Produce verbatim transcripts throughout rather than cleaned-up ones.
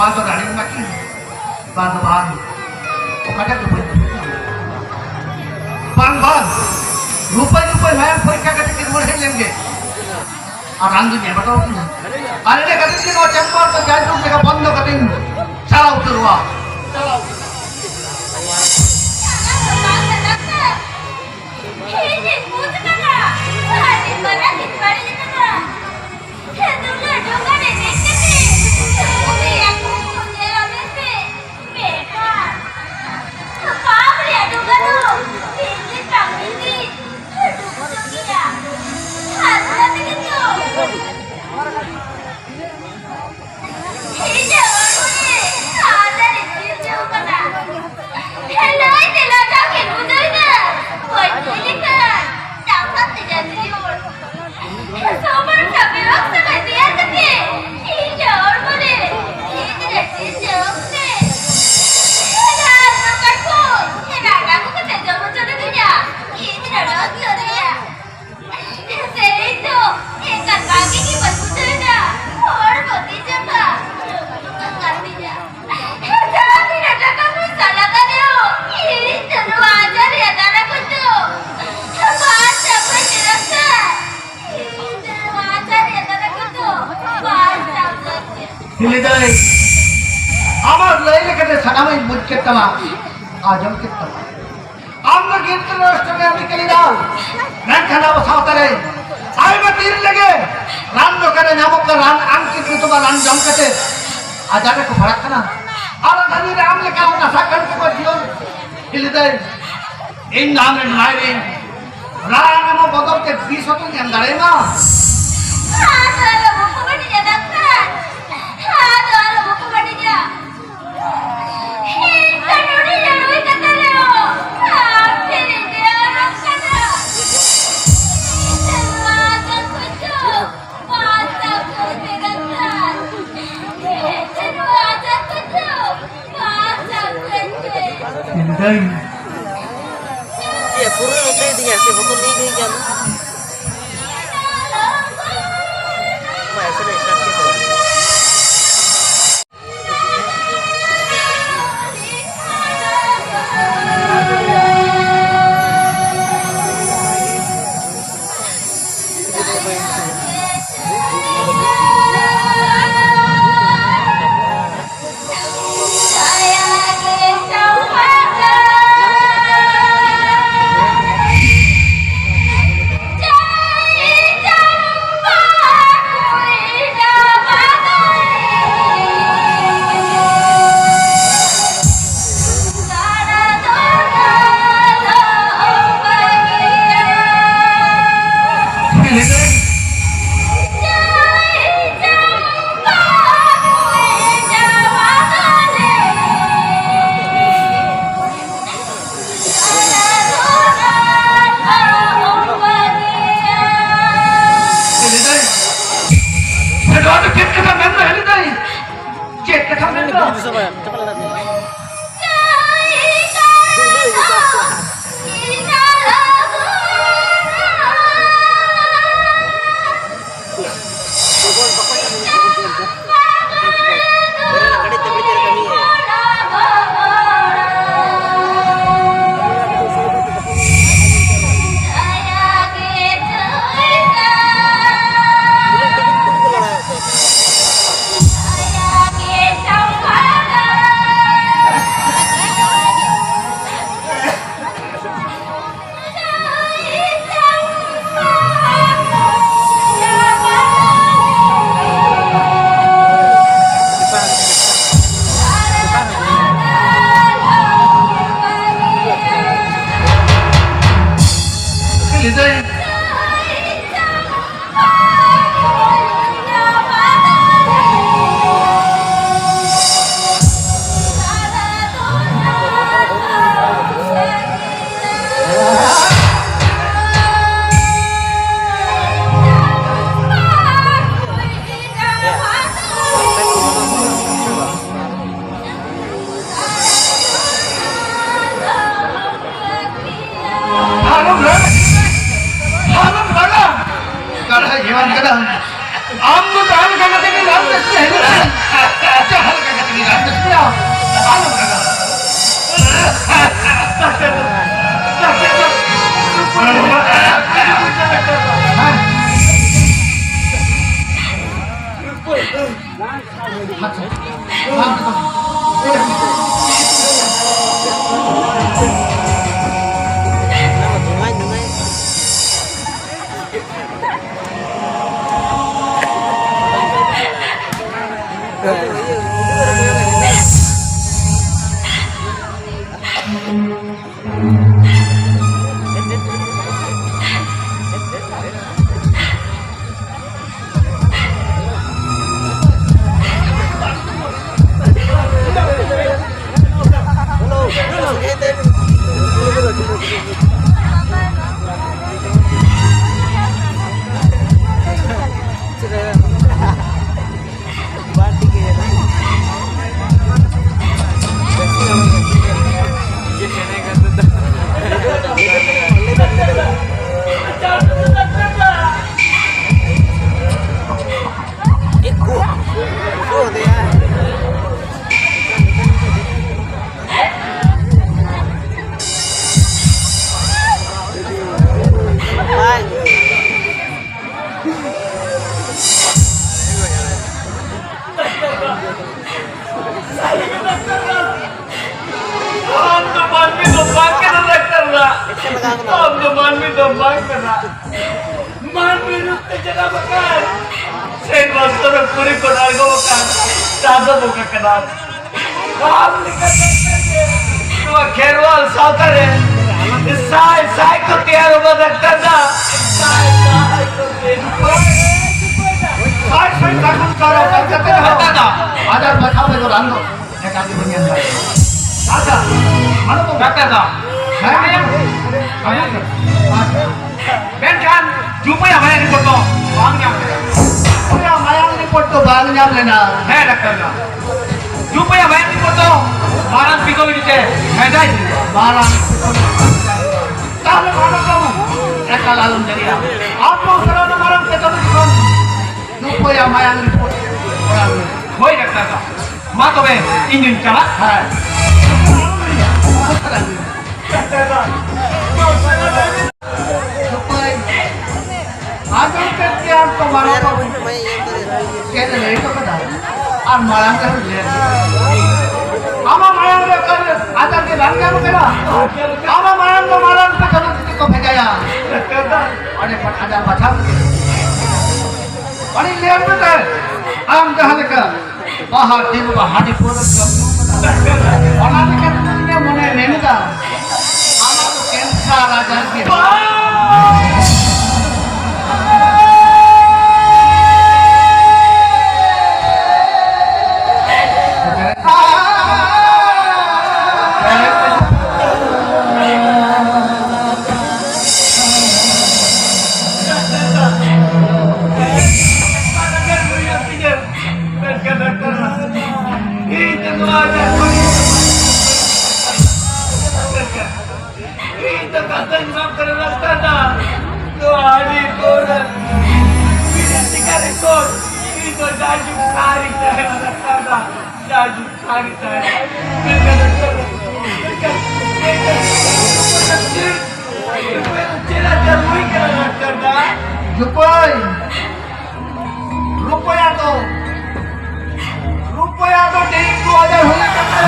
ᱵᱟᱝ ᱫᱚ ᱨᱟᱱᱤ ᱢᱟᱹᱠᱤᱱ, ᱵᱟᱝ ᱫᱚ ᱵᱟᱝ, ᱚᱠᱟᱴᱟᱜ ᱫᱚ ᱵᱟᱹᱧ ᱵᱩᱡᱷᱟᱹᱣ ᱧᱟᱢ ᱮᱫᱟ᱾ ᱵᱟᱝ, ᱵᱟᱝ, ᱨᱩᱯᱟᱹᱭ ᱨᱩᱯᱟᱹᱭ ᱢᱟᱭᱟᱢ ᱯᱚᱨᱤᱠᱠᱷᱟ ᱠᱟᱛᱮ ᱠᱤᱱ ᱨᱩᱣᱟᱹᱲ ᱦᱮᱡ ᱞᱮᱱ ᱜᱮ᱾ ᱟᱨ ᱨᱟᱱ ᱫᱚᱧ ᱮᱢ ᱦᱚᱴᱚ ᱟᱹᱠᱤᱱᱟ᱾ ᱟᱨ ᱤᱱᱟᱹ ᱠᱷᱟᱹᱛᱤᱨ ᱜᱮ ᱱᱚᱣᱟ ᱪᱮᱢᱵᱟᱨ ᱫᱚ ᱡᱟᱭᱡᱩᱜᱽ ᱞᱮᱠᱟ ᱵᱚᱱᱫᱚ ᱠᱟᱛᱮᱧ ᱪᱟᱞᱟᱣ ᱩᱛᱟᱹᱨᱚᱜᱼᱟ᱾ ᱤᱧᱤᱧ ᱵᱩᱡᱽ ᱠᱟᱫᱟ, ᱟᱹᱰᱤ ᱢᱟᱨᱟᱝ ᱤᱧ ᱵᱟᱹᱲᱤᱡ ᱠᱟᱫᱟ᱾ ᱫᱩᱞᱟᱹᱲ ᱰᱷᱚᱸᱜᱟ ᱨᱮ ᱫᱮᱡ ᱠᱟᱛᱮ ᱩᱱᱤᱭᱟᱜ ᱠᱩᱠᱢᱩ ᱧᱮᱞᱟ ᱢᱮᱱᱛᱮ, ᱢᱮᱱᱠᱷᱟᱱ ᱯᱟᱯ ᱨᱮᱭᱟᱜ ᱰᱷᱚᱸᱜᱟ ᱫᱚ ᱢᱤᱫ ᱫᱤᱱ ᱵᱟᱝ ᱢᱤᱫ ᱫᱤᱱ ᱰᱩᱵᱩᱡᱚᱜ ᱜᱮᱭᱟ᱾ ᱟᱨ ᱚᱱᱟ ᱛᱮᱜᱮ ᱛᱚ ᱤᱧᱟᱹᱜ ᱦᱚᱲᱢᱚ ᱨᱮ ᱟᱡᱟᱨ ᱮ ᱥᱤᱨᱡᱟᱹᱣ ᱠᱟᱫᱟ᱾ ᱞᱟᱹᱭ ᱛᱮ ᱞᱟᱡᱟᱣ ᱜᱮ ᱵᱩᱡᱷᱟᱹᱣ ᱮᱫᱟ᱾ ᱦᱚᱭ ᱛᱮ ᱞᱮᱠᱟ ᱪᱟᱢᱯᱟ ᱛᱮ ᱡᱟᱹᱛᱤ ᱦᱚᱲ᱾ ᱥᱚᱢᱟᱱ ᱥᱟᱯᱮ ᱚᱠᱛᱚ ᱨᱮ ᱛᱮᱭᱟᱨ ᱠᱟᱛᱮ ᱤᱧᱟᱹᱜ ᱦᱚᱲᱢᱚ ᱨᱮ ᱤᱧ ᱨᱮ ᱥᱤᱨᱡᱟᱹᱣ ᱚᱠᱛᱮ ᱨᱟᱱ ᱫᱚᱠᱟᱱ ᱠᱷᱚᱱ ᱨᱟᱱ ᱟᱹᱜᱩ ᱠᱟᱛᱮ ᱡᱚᱢ ᱦᱚᱪᱚ ᱞᱤᱫᱤᱧᱟ᱾ ᱤᱧ ᱨᱮ ᱨᱚᱥ ᱫᱚᱨᱭᱟ᱾ ᱥᱮᱨᱮᱧ ᱫᱚ ᱮᱠᱟᱞ ᱵᱷᱟᱜᱮ ᱜᱮ ᱵᱟᱹᱧ ᱵᱩᱡᱷᱟᱹᱣ ᱮᱫᱟ᱾ ᱦᱚᱲ ᱠᱚ ᱛᱤ ᱡᱟᱸᱜᱟ ᱨᱩᱢᱩᱜ ᱟᱠᱟᱱ ᱛᱤᱧᱟ᱾ ᱡᱟᱦᱟᱸ ᱛᱤᱱᱟᱹᱜ ᱴᱟᱠᱟ ᱯᱚᱭᱥᱟ ᱞᱟᱜᱟᱜ ᱨᱮᱦᱚᱸ, ᱤᱧ ᱫᱚ ᱱᱚᱣᱟ ᱟᱡᱟᱨ ᱨᱮᱭᱟᱜ ᱫᱟᱨᱟ ᱠᱚᱧ ᱡᱚᱢ ᱵᱟᱧᱪᱟᱣ ᱠᱚᱧ ᱪᱮᱫᱟᱜ ᱥᱮ? ᱤᱧ ᱫᱚ ᱱᱚᱣᱟ ᱟᱡᱟᱨ ᱨᱮᱭᱟᱜ ᱫᱟᱨᱟ ᱠᱚᱧ ᱡᱚᱢ ᱵᱟᱧᱪᱟᱣ ᱠᱚᱧ ᱪᱮᱫᱟᱜ? ᱦᱤᱞᱤ ᱫᱟᱹᱭ, ᱟᱢᱟᱜ ᱞᱟᱹᱭ ᱞᱮᱠᱟᱛᱮ ᱥᱟᱱᱟᱢᱟᱜ ᱤᱧ ᱵᱩᱡᱽ ᱠᱮᱫ ᱛᱟᱢᱟ, ᱟᱸᱡᱚᱢ ᱠᱮᱫ ᱛᱟᱢᱟ᱾ ᱟᱢ ᱫᱚ ᱜᱤᱫᱽᱨᱟᱹ ᱚᱥᱴᱚᱢᱤ ᱟᱹᱰᱤ ᱠᱟᱹᱞᱤ ᱫᱟᱣ᱾ ᱢᱮᱱᱠᱷᱟᱱ ᱟᱵᱚ ᱥᱟᱶᱛᱟ ᱨᱮ ᱟᱭᱢᱟ ᱛᱤᱨᱞᱟᱹ ᱜᱮ ᱨᱟᱱ ᱫᱚᱠᱟᱱ ᱨᱮ ᱧᱟᱢᱚᱜ ᱠᱟᱱ ᱨᱟᱱ ᱟᱱᱠᱤᱱ ᱧᱩᱛᱩᱢᱟᱜ ᱨᱟᱱ ᱡᱚᱢ ᱠᱟᱛᱮ ᱟᱡᱟᱨ ᱨᱮᱠᱚ ᱯᱟᱲᱟᱜ ᱠᱟᱱᱟ᱾ ᱟᱨ ᱚᱱᱟ ᱧᱩᱨᱮ ᱟᱢ ᱞᱮᱠᱟ ᱦᱚᱸ ᱱᱟᱥᱟ ᱠᱟᱱ ᱠᱚᱠᱚ ᱡᱤᱭᱚᱱ ᱦᱤᱞᱤ ᱫᱟᱹᱭ᱾ ᱤᱧ ᱫᱚ ᱟᱢ ᱨᱮᱱ ᱢᱟᱭ ᱨᱮᱱ ᱨᱟᱱ ᱮᱢᱚᱜ ᱵᱚᱫᱚᱞ ᱛᱮ ᱵᱤᱥ ᱦᱚᱸᱛᱚᱧ ᱮᱢ ᱫᱟᱲᱮᱭᱟᱢᱟ᱾ ᱟᱫᱚ ᱟᱞᱚ ᱵᱚᱠᱚ ᱵᱟᱹᱲᱤᱡᱟ ᱰᱟᱠᱛᱟᱨ, ᱟᱫᱚ ᱟᱞᱚ ᱵᱚᱠᱚ ᱵᱟᱹᱲᱤᱡᱟ᱾ ᱤᱧ ᱫᱚ ᱱᱩᱱᱟᱹᱜ ᱞᱟᱹᱲᱦᱟᱹᱭ ᱠᱟᱛᱮ ᱨᱮᱦᱚᱸ ᱟᱢ ᱴᱷᱮᱱ ᱤᱧ ᱱᱮᱦᱚᱨᱚᱜ ᱠᱟᱱᱟ᱾ ᱤᱧ ᱫᱚ ᱱᱚᱣᱟ ᱟᱡᱟᱨ ᱠᱷᱚᱱ ᱫᱚ ᱵᱟᱧᱪᱟᱣ ᱠᱟᱹᱧ ᱯᱮ ᱰᱟᱠᱛᱟᱨ᱾ ᱤᱧ ᱫᱚ ᱱᱚᱣᱟ ᱟᱡᱟᱨ ᱠᱷᱚᱱ ᱫᱚ ᱵᱟᱧᱪᱟᱣ ᱠᱟᱹᱧ ᱯᱮ᱾ ᱤᱧ ᱫᱚᱧ ᱪᱮᱫ ᱯᱩᱨᱟᱹ ᱩᱛᱟᱹᱨ ᱤᱫᱤᱧᱟ ᱥᱮ ᱵᱚᱛᱚᱨ ᱞᱤᱧ ᱟᱹᱭᱠᱟᱹᱣ ᱠᱮᱫᱟ? ᱢᱟ ᱮᱥᱮ ᱞᱮ start ᱠᱮᱫ ᱛᱟᱵᱚᱱᱟ᱾ ᱟᱢ ᱫᱚ ᱢᱟᱹᱱᱢᱤ ᱫᱚ ᱵᱟᱝ ᱠᱟᱱᱟ ᱰᱟᱠᱛᱟᱨ ᱫᱟ᱾ ᱟᱢ ᱫᱚ ᱢᱟᱹᱱᱢᱤ ᱫᱚ ᱵᱟᱝ ᱠᱟᱱᱟ᱾ ᱢᱟᱹᱱᱢᱤ ᱨᱩᱯ ᱛᱮ ᱡᱟᱱᱟᱢ ᱟᱠᱟᱱ, ᱥᱮ ᱵᱚᱥᱛᱚᱨ ᱠᱩᱲᱤ ᱠᱚ ᱟᱬᱜᱚ ᱟᱠᱟᱱ ᱪᱟᱸᱫᱚ ᱵᱚᱸᱜᱟ ᱠᱟᱱᱟᱢ᱾ ᱟᱢ ᱞᱮᱠᱟ ᱰᱟᱠᱛᱟᱨ ᱜᱮ ᱱᱚᱣᱟ ᱠᱷᱮᱨᱣᱟᱞ ᱥᱟᱶᱛᱟ ᱨᱮ ᱥᱟᱭ ᱥᱟᱭ ᱠᱚ ᱛᱮᱭᱟᱨᱚᱜᱼᱟ ᱰᱟᱠᱛᱟᱨ ᱫᱟ᱾ ᱥᱟᱭ ᱥᱟᱭ ᱠᱚ ᱛᱮᱭᱟᱨᱚᱜᱼᱟ᱾ ᱥᱟᱭ ᱥᱟᱭ ᱥᱟᱹᱜᱩᱱ ᱠᱟᱨᱚ ᱠᱟᱛᱮ ᱦᱚᱸ ᱰᱟᱠᱛᱟᱨ ᱫᱟ᱾ ᱟᱡᱟᱨ ᱵᱟᱪᱷᱟᱣ ᱵᱮᱜᱚᱨ ᱟᱢ ᱫᱚ ᱮᱴᱟᱜ ᱜᱮᱵᱚᱱ ᱧᱮᱞ ᱫᱟᱲᱮᱭᱟᱜᱼᱟ᱾ ᱟᱪᱪᱷᱟ, ᱢᱟᱱᱚᱛ ᱵᱟᱵᱩ᱾ ᱰᱟᱠᱛᱟᱨ ᱫᱟ᱾ ᱦᱮᱸ? ᱦᱮᱸ? ᱦᱮᱸ? ᱢᱮᱱᱠᱷᱟᱱ ᱡᱩᱵᱟᱹᱭᱟᱜ ᱢᱟᱭᱟᱝ ᱨᱤᱯᱳᱨᱴ ᱫᱚ ᱵᱟᱝ ᱧᱟᱢ ᱞᱮᱱᱟ᱾ ᱡᱩᱵᱟᱹᱭᱟᱜ ᱢᱟᱭᱟᱝ ᱨᱤᱯᱳᱨᱴ ᱫᱚ ᱵᱟᱝ ᱧᱟᱢ ᱞᱮᱱᱟ᱾ ᱦᱮᱸ, ᱰᱟᱠᱛᱟᱨ ᱫᱟ᱾ ᱡᱩᱵᱟᱹᱭᱟᱜ ᱢᱟᱭᱟᱝ ᱨᱤᱯᱳᱨᱴ ᱫᱚ ᱢᱟᱨᱟᱝ ᱯᱤᱛᱚᱞ ᱤᱫᱤ ᱛᱮ ᱵᱷᱮᱡᱟᱭ ᱦᱩᱭᱩᱜᱼᱟ᱾ ᱢᱟᱨᱟᱝ ᱯᱤᱛᱚᱞ᱾ ᱛᱟᱦᱞᱮ ᱢᱟᱱᱚᱛ ᱵᱟᱵᱩ, ᱮᱠᱟᱞ ᱟᱞᱚᱢ ᱫᱮᱨᱤᱭᱟ᱾ ᱟᱢ ᱫᱚ ᱩᱥᱟᱹᱨᱟ ᱚᱱᱟ ᱢᱟᱨᱟᱝ ᱯᱤᱛᱚᱞ ᱤᱫᱤ ᱠᱷᱚᱱ ᱡᱩᱵᱟᱹᱭᱟᱜ ᱢᱟᱭᱟᱝ ᱨᱤᱯᱳᱨᱴ ᱠᱚᱨᱟᱣ ᱢᱮ᱾ ᱦᱳᱭ, ᱰᱟᱠᱛᱟᱨ ᱫᱟ᱾ ᱢᱟ ᱛᱚᱵᱮ, ᱤᱧ ᱫᱩᱧ ᱪᱟᱞᱟᱜ᱾ ᱦᱮᱸ᱾ ᱰᱟᱠᱛᱟᱨ ᱫᱟ᱾ ᱱᱟᱯᱟᱭ᱾ ᱟᱸᱡᱚᱢ ᱠᱮᱫ ᱜᱮᱭᱟᱢ ᱛᱚ, ᱢᱟᱨᱟᱝ ᱵᱟᱵᱩ ᱪᱮᱫ ᱮ ᱞᱟᱹᱭ ᱦᱚᱴᱚ ᱠᱟᱫᱟ? ᱟᱨ ᱢᱟᱲᱟᱝ ᱨᱮᱦᱚᱸ ᱞᱟᱹᱭ ᱟᱠᱟᱫᱟ᱾ ᱟᱢᱟᱜ ᱢᱟᱭᱟᱢ ᱨᱮ ᱚᱠᱟ ᱨᱮ ᱟᱡᱟᱨ ᱜᱮ ᱵᱟᱝ ᱧᱟᱢ ᱠᱟᱱᱟ? ᱟᱢᱟᱜ ᱢᱟᱭᱟᱢ ᱫᱚ ᱢᱟᱲᱟᱝ ᱛᱮ ᱠᱟᱹᱢᱤ ᱛᱮᱠᱚ ᱵᱷᱮᱡᱟᱭᱟ᱾ ᱚᱸᱰᱮ ᱠᱷᱚᱱ ᱟᱡᱟᱨ ᱵᱟᱪᱷᱟᱣ ᱠᱮᱫᱟ᱾ ᱚᱸᱰᱮ ᱞᱟᱹᱭ ᱢᱮ, ᱟᱢ ᱡᱟᱦᱟᱸ ᱞᱮᱠᱟ ᱵᱟᱦᱟ ᱫᱤᱱ ᱵᱟ ᱦᱟᱺᱰᱤ ᱯᱟᱹᱣᱨᱟᱹ ᱡᱚᱢ ᱧᱩ ᱠᱟᱫᱟ᱾ ᱚᱱᱟ ᱞᱮᱠᱟᱛᱮ ᱤᱧᱟᱹᱜ ᱢᱚᱱᱮ ᱢᱮᱱ ᱮᱫᱟ, ᱟᱢᱟᱜ ᱫᱚ ᱠᱮᱱᱥᱟᱨ ᱟᱡᱟᱨ ᱜᱮ᱾ ᱤᱧ ᱫᱚ ᱠᱟᱛᱷᱟᱧ ᱢᱟᱯ ᱠᱟᱫᱟ ᱰᱟᱠᱛᱟᱨ ᱫᱟ᱾ ᱱᱚᱣᱟ ᱦᱟᱺᱰᱤ ᱯᱟᱹᱣᱨᱟᱹ, ᱵᱤᱲᱤ ᱥᱤᱜᱟᱨᱮᱴ ᱠᱚ, ᱤᱧ ᱫᱚ ᱡᱟᱭᱡᱩᱜᱽ ᱥᱟᱹᱨᱤ ᱛᱟᱦᱮᱱᱟ ᱰᱟᱠᱛᱟᱨ ᱫᱟ, ᱡᱟᱭᱡᱩᱜᱽ ᱥᱟᱹᱨᱤ ᱛᱟᱦᱮᱱᱟ᱾ ᱢᱮᱱᱠᱷᱟᱱ ᱰᱟᱠᱛᱟᱨ ᱫᱟ, ᱢᱮᱱᱠᱷᱟᱱ, ᱢᱮᱱᱠᱷᱟᱱ, ᱪᱮᱫ ᱟᱡᱟᱨ ᱦᱩᱭ ᱠᱟᱱᱟ ᱰᱟᱠᱛᱟᱨ ᱫᱟ? ᱡᱩᱠᱚᱭ, ᱨᱩᱯᱟᱹᱭᱟ ᱫᱚ, ᱨᱩᱯᱟᱹᱭᱟ ᱫᱚ ᱰᱮᱝᱜᱩ ᱟᱡᱟᱨ ᱦᱩᱭ ᱠᱟᱱᱟ᱾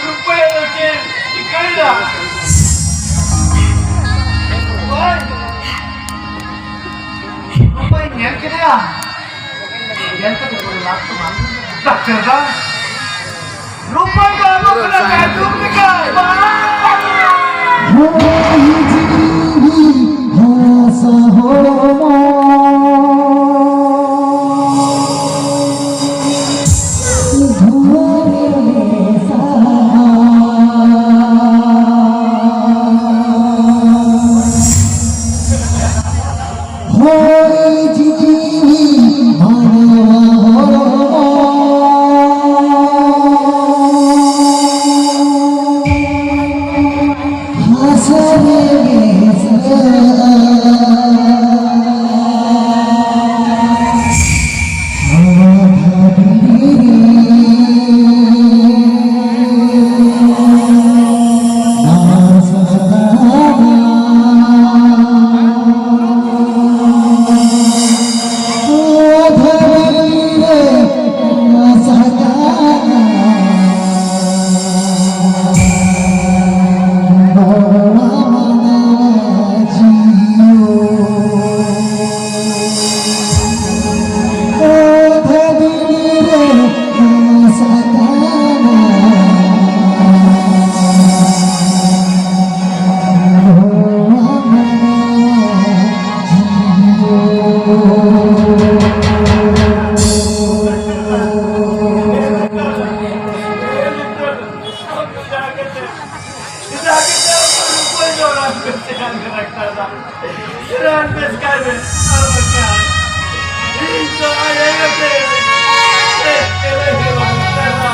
ᱨᱩᱯᱟᱹᱭ ᱫᱚ ᱪᱮᱫ ᱪᱤᱠᱟᱹᱭᱮᱫᱟ? ᱚᱠᱚᱭ? ᱨᱩᱯᱟᱹᱭ ᱧᱮᱞ ᱠᱮᱫᱮᱭᱟ? ᱧᱮᱞ ᱠᱟᱛᱮ ᱵᱚᱞᱮ ᱞᱟᱵᱷ ᱫᱚ ᱵᱟᱝ ᱦᱩᱭᱩᱜᱼᱟ᱾ ᱰᱟᱠᱛᱟᱨ ᱫᱟ, ᱨᱩᱯᱟᱹᱭ ᱫᱚ ᱟᱞᱚ ᱠᱟᱱᱟ, ᱠᱟᱭᱫᱩᱢ ᱞᱮᱠᱟ᱾ ᱦᱚᱭ ᱡᱤᱣᱤ ᱦᱟᱥᱟ ᱦᱚᱲᱢᱚ᱾ ᱨᱟᱱ ᱵᱮᱥ ᱠᱟᱭ ᱢᱮ, ᱟᱨ ᱵᱟᱝᱠᱷᱟᱱ ᱤᱧ ᱫᱚ ᱟᱭᱳ ᱛᱮ ᱪᱮᱫ ᱛᱮᱞᱮ ᱦᱮᱣᱟ ᱠᱟᱱᱟ᱾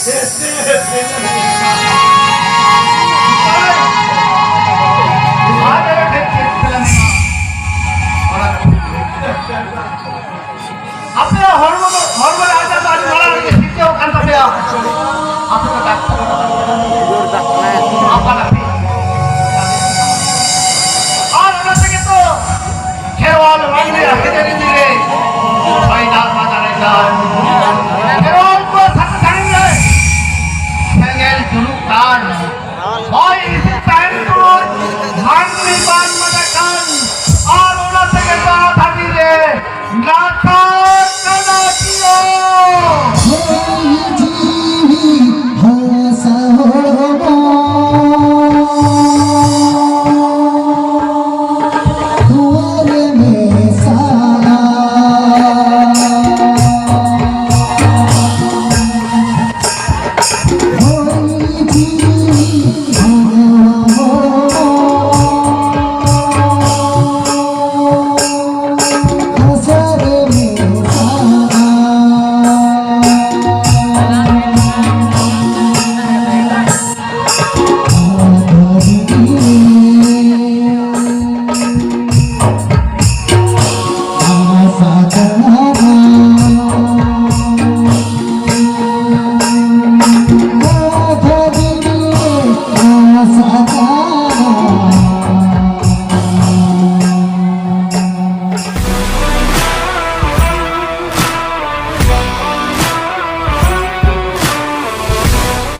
ᱪᱮᱫ ᱛᱮ ᱦᱮᱣᱟ ᱠᱟᱱᱟ? ᱟᱨ ᱟᱞᱮ ᱴᱷᱮᱱ ᱪᱮᱫ ᱛᱮᱞᱮ ᱢᱮᱱᱟ? ᱚᱱᱟ ᱠᱟᱛᱷᱟ ᱟᱯᱮᱭᱟᱜ ᱦᱚᱲᱢᱚ ᱫᱚ, ᱦᱚᱲᱢᱚ ᱨᱮ ᱟᱡᱟᱨ ᱫᱚ ᱟᱹᱰᱤ ᱢᱟᱨᱟᱝ ᱨᱮᱜᱮ ᱥᱤᱨᱡᱟᱹᱣ ᱟᱠᱟᱱ ᱛᱟᱯᱮᱭᱟ᱾ ᱟᱯᱮ ᱫᱚ ᱰᱟᱠᱛᱟᱨ ᱟᱯᱟᱱ ᱟᱹᱯᱤᱱ᱾ ᱟᱨ ᱚᱱᱟ ᱛᱮᱜᱮ ᱛᱚ ᱠᱷᱮᱨᱣᱟᱞ ᱢᱟᱹᱱᱢᱤ ᱟᱹᱠᱷᱤᱨ ᱨᱤᱧ ᱨᱮ ᱦᱚᱭ ᱫᱟᱜ ᱢᱟ ᱫᱟᱲᱮ ᱠᱟᱱ᱾